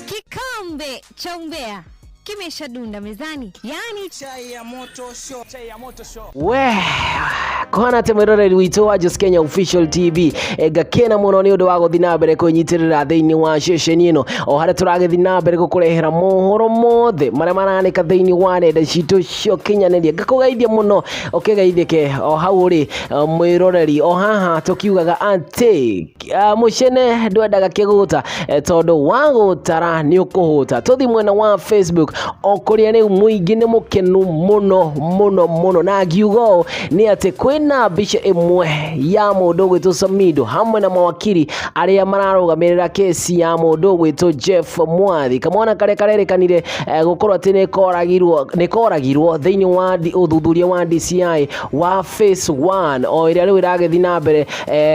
Kikombe cha umbea kimeshadunda mezani, yani Chai ya moto show. Chai ya moto show. We kwana atä mwäroreri witå wa Jos Kenya Official TV, ngakena må no nä å ndå wa gå thiä na mbere kå nyitä rä ra thä inä wa ceceni ä no o harä a tå ragä thiä na mbere gå kå rehera mohoro mothe marĩa maranĩka thĩinĩ wa nenda citũ cia ũkinyanĩria. Ngakũgeithia mũno ũkĩgeithĩke o hau ũrĩ, mwĩroreri o haha tũkiugaga atĩ mũcene ndwendaga kĩgũta, tondũ wagũtara nĩ ũkũhũta. Tũthi mwena wa Facebook o kũrĩa rĩu mũingĩ nĩ mũkenu mũno mũno mũno, na ngiuga ũũ nĩ atĩ kwĩna mbica ĩmwe ya mũndũ ũgwĩtwo Samido hamwe na mawakiri arĩa mararũgamĩrĩra kesi ya mũndũ ũgwĩtwo Jeff Mwathi, kamwana karĩa karerĩkanire gũkorwo atĩ nĩ koragirwo thĩinĩ wa ũthuthuria wa DCI wa phase 1 o ĩrĩa rĩu ĩragĩthiĩ na mbere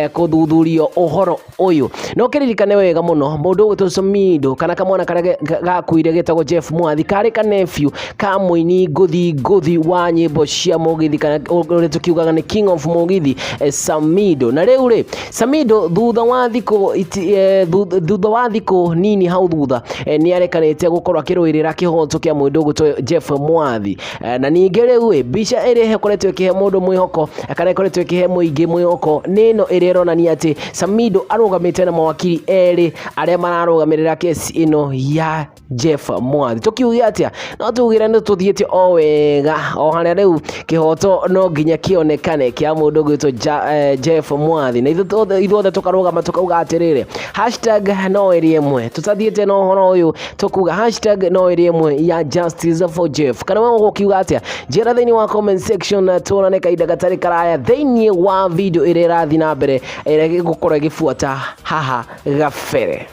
kũthuthurio ũhoro ũyũ. No kĩririkane wega mũno mũndũ ũgwĩtwo Samido kana kamwana karĩa gakuire getagwo Jeff Mwathi karĩ ka nephew ka mũini ngũthi ngũthi wa nyĩmbo cia mũgithi, kana ũrĩa tũkiugaga nĩ King of Mũgithi, Samido. Na rĩu rĩ, Samido thutha wa thikũ nini hau thutha, nĩ arekanĩte gũkorwo akĩrũĩrĩra kĩhoto kĩa mũndũ ũgwĩtwo Jeff Mwathi. Na ningĩ rĩu ĩ mbica ĩrĩa ĩkoretwo ĩkĩhe mũndũ mwĩhoko kana ĩkoretwo ĩkĩhe mũingĩ mwĩhoko nĩ ĩno ĩrĩa ĩronania atĩ Samido arũgamĩte na mawakiri erĩ arĩa mararũgamĩrĩra kesi ĩno ya Jeff Mwathi. Tũkiuge atĩa? No tugire nĩ tũthiĩte o wega o harĩa rĩu kĩhoto no nginya kĩonekane kĩa mũndũ ũgwĩtwo Jeff Mwathi, na ithuothe tũkarũgama tũkauga atĩrĩrĩ, #NoĨrĩ ĩmwe. Tũtathiĩte na ũhoro ũyũ tũkuga #NoĨrĩ ĩmwe ya justice for Jeff. Kana we ũgũkiuga atĩa? Njĩra thĩinĩ wa comment section na tuonane kahinda gatarĩ karaya thĩinĩ wa video ĩrĩa ĩrathiĩ na mbere ĩrĩa ĩgũkorwo ĩgĩbuata haha gabere.